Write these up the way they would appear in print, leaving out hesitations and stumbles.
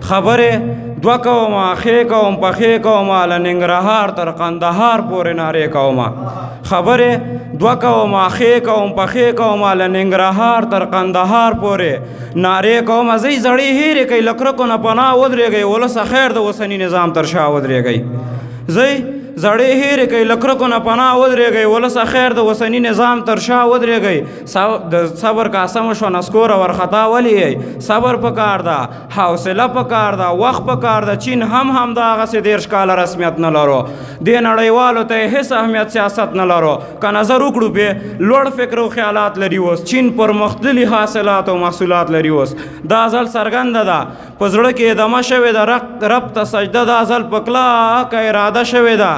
خبرې دوه کوم، ښې کوم پخې کوم، له ننګرهار تر قندهار پورې نارې کوم. خبرې دوه کوم، ښې کوم پخې کوم، له ننګرهار تر قندهار پورې نارې کوم. ځئ زړې هېرې کړئ، له کرکو نه پناه ودرېږئ، ولسه خیر د اوسني نظام تر شا ودرېږئ. ځئ زړې هېرې کړئ، له کرکو نه پناه ودرېږئ، ولسه خیر د اوسني نظام تر شا ودرېږئ. د صبر کاسه مو شوه نسکوره، ورخطا ولې یئ؟ صبر پکار ده، حوصله پکار ده، وخت پکار ده. چین هم همدغسې 30 کاله رسمیت نه لرو، دې نړیوالو ته یې هېڅ اهمیت سیاست نه لرو. که نظر وکړو پې لوړ فکر او خیالات لري اوس، چین پرمختللي حاصلات او محصولات لري اوس. دا ځل څرګنده ده په زړه کې یې دمه شوې ده، رب ته سجده دا ځل په کلکه اراده شوې ده.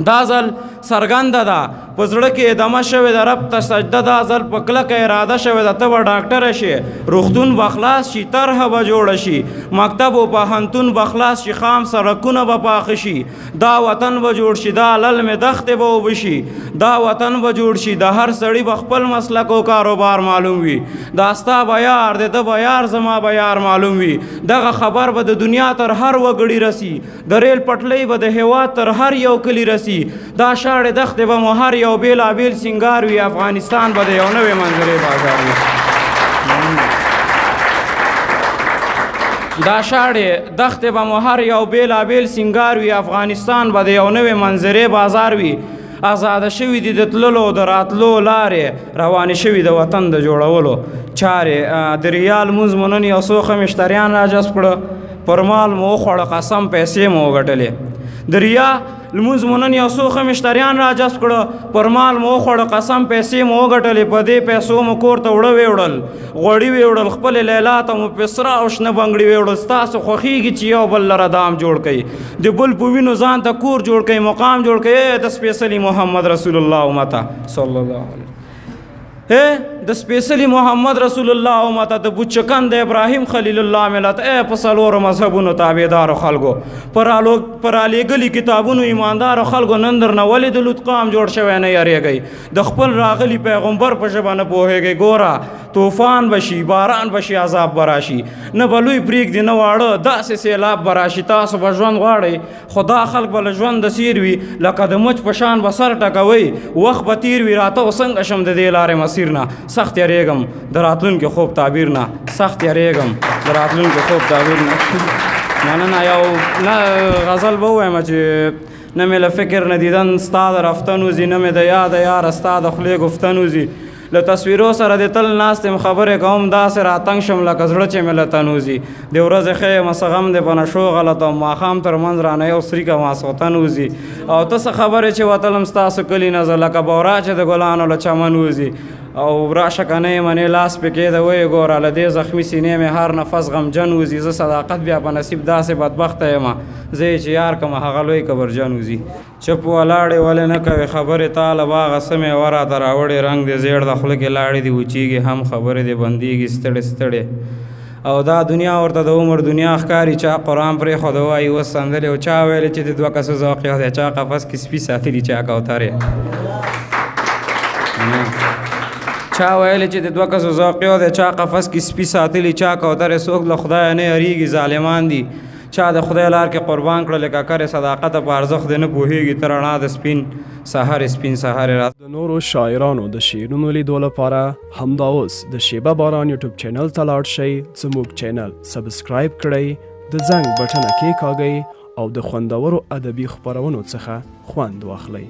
دا ځل څرګنده ده په زړه کې یې دمه شوې ده، رب ته سجده دا ځل په کلکه اراده شوې ده. ته به ډاکټره شې، روغتون به خلاص شي، طرحه به جوړه شي، مکتب او پوهنتون به خلاص شي، خام سړکونه به پاخه شي، دا وطن به جوړ شي، دا للمې دښتې به اوبه شي، دا وطن به جوړ شي. د هر سړي به خپل مسلک او کاروبار معلوم وي، دا ستا به یار دی، ده به یار زما به یار معلوم وي. دغه خبر به د دنیا تر هر وګړي رسي، د ریل پټلۍ به د هېواد تر هر یو کلي رسي. دا شاړې دښتې به مو هر یو بېلابېل سینګار وي، افغانستان به د یو نوې منظرې بازار وي. دا شاړې دښتې به مو هر یو بېلابېل سینګار وي، افغانستان به د یو نوې منظرې بازار وي. ازاده شوي دي د تللو د راتلو لارې، روانې شوي د وطن د جوړولو چارې. د ریا لمونځ مو نن یو څو ښه مشتریان را جذب کړه، پر مال مو وخوړه قسم پیسې مو وګټلې. د ریا لمونځ مو نن یو څو ښه مشتریان را جذب کړه، پر مال مو وخوړه قسم پیسې مو وګټلې. په دې پیسو مو کور ته اوړه ویوړل، غوړي ویوړل، خپلې لیلا ته مو په سره او شنه بنګړي ویوړل. ستاسو خوښېږي چې یو بل لره دام جوړ کړئ، د بل په وینو ځان ته کور جوړ کړئ، مقام جوړ کړئ. ای د سپېڅلي محمد رسول الله امته صلی الله علیه، د سپېڅلي محمد رسول الله امته، د بوچکن د ابراهیم خلیل الله ملت، ای په څلورو مذهبونو تابعدارو خلکو، پر رالېږلي کتابونو ایماندارو خلکو، نن درنه ولې د لوط قام جوړ شوی نه یریږئ؟ د خپل راغلي پیغمبر په ژبه نه پوهېږئ. ګوره طوفان به شي، باران به شي، عذاب به راشي، نه به لوی پرېږدي نه واړه، داسې سیلاب به راشي. تاسو به ژوند غواړئ، خو دا خلک به له ژونده سیر وي، لکه د مچ په شان به سر ټکوئ، وخت به تیر وي. راته اوس څنګه شم د دې لارې مسیر نه، سخت یریږم د راتلونکي خوب تعبیر نه، سخت یریږم د راتلونکي خوب تعبیر نه. مننه. یو نه غزل به ووایم چې نه مې له فکر نه دیدن ستا د رفتن وځي، نه مې د یاده یاره ستا د خولې ګفتن وځي. له تصویرو سره د تل ناست یم، خبرې کوم داسې راتنګ شم لکه زړه چې مې له تن وځي. د ورځې ښه یم څه غم دی په نشو غلط او ماښام تر منځ رانه یو څریکه ماسخوتن وځي. او ته څه خبرې چې وتلم ستاسو کلي نه زه، لکه بورا چې د ګلانو له چمن وځي. او راشه که نه یې منې لاس پې کېده ویې ګوره، له دې زخمي سینې مې هر نفس غمجن وځي. زه صداقت بیا په نصیب داسې بدبخته یم، زه یې چې یار کړم هغه لوی کبرجن وځي. چپ ولاړې ولې نه کوې خبرې، تا له باغه څه مېوه راته راوړې، رنګ دې زیړ د خوله کې لاړې دې وچېږي هم، خبرې دې بندېږي ستړې ستړې. او دا دنیا ورته د عمر دنیا ښکاري، چا قرآن پرېښوده وایي اوس سندرې، او چا ویلې چې د دوه کسو ذوق یو دی، چا قفس کې سپي ساتلي چا کوترې. چا ویلې چې د دوه کسو ذوق یو دی، چا قفس کې سپي ساتلي چا کوترې. څوک له خدایه نه یریږي ظالمان دي، چا د خدای لار کې قربان کړل ککرې، صداقت په ارزښت دې نه پوهېږي، ته رڼا د سپین سهار سپین سهار را. د نورو شاعرانو د شعرونو لیدو لپاره همدا اوس د شیبه باران یوټیوب چینل ته لاړ شئ، زموږ چینل سبسکرایب کړئ، د زنګ بټنه کېکاږئ او د خوندورو ادبي خپرونو څخه خوند واخلئ.